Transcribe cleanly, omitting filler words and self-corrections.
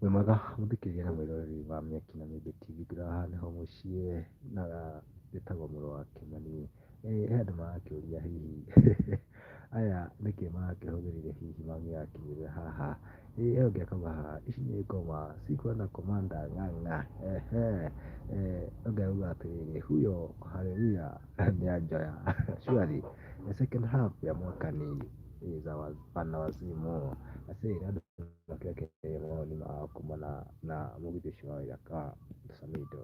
Wĩ mwega mũthikĩrĩria na mwĩroreri wa Mĩaki na Mĩmbi TV, ngĩrora haha nĩho mũciĩ na njĩtagwo mũrũ wa Kĩmani. He andũ marakĩũria hihi aya nĩkĩ marakĩhũthĩrire hihi mangĩgakinyĩrĩra haha. He ũngĩ akauga haha ici nĩ ngoma sikuwa na commander Ng'ang'a. Ehe, ũngĩ akauga atĩrĩrĩ, huyo haleluya nĩ anjoya surely second half ya mwaka ni za wanawazimu. Aisee, andũ makĩrekereria mawoni mao kumana na mũgithi ũcio wa Samidoh.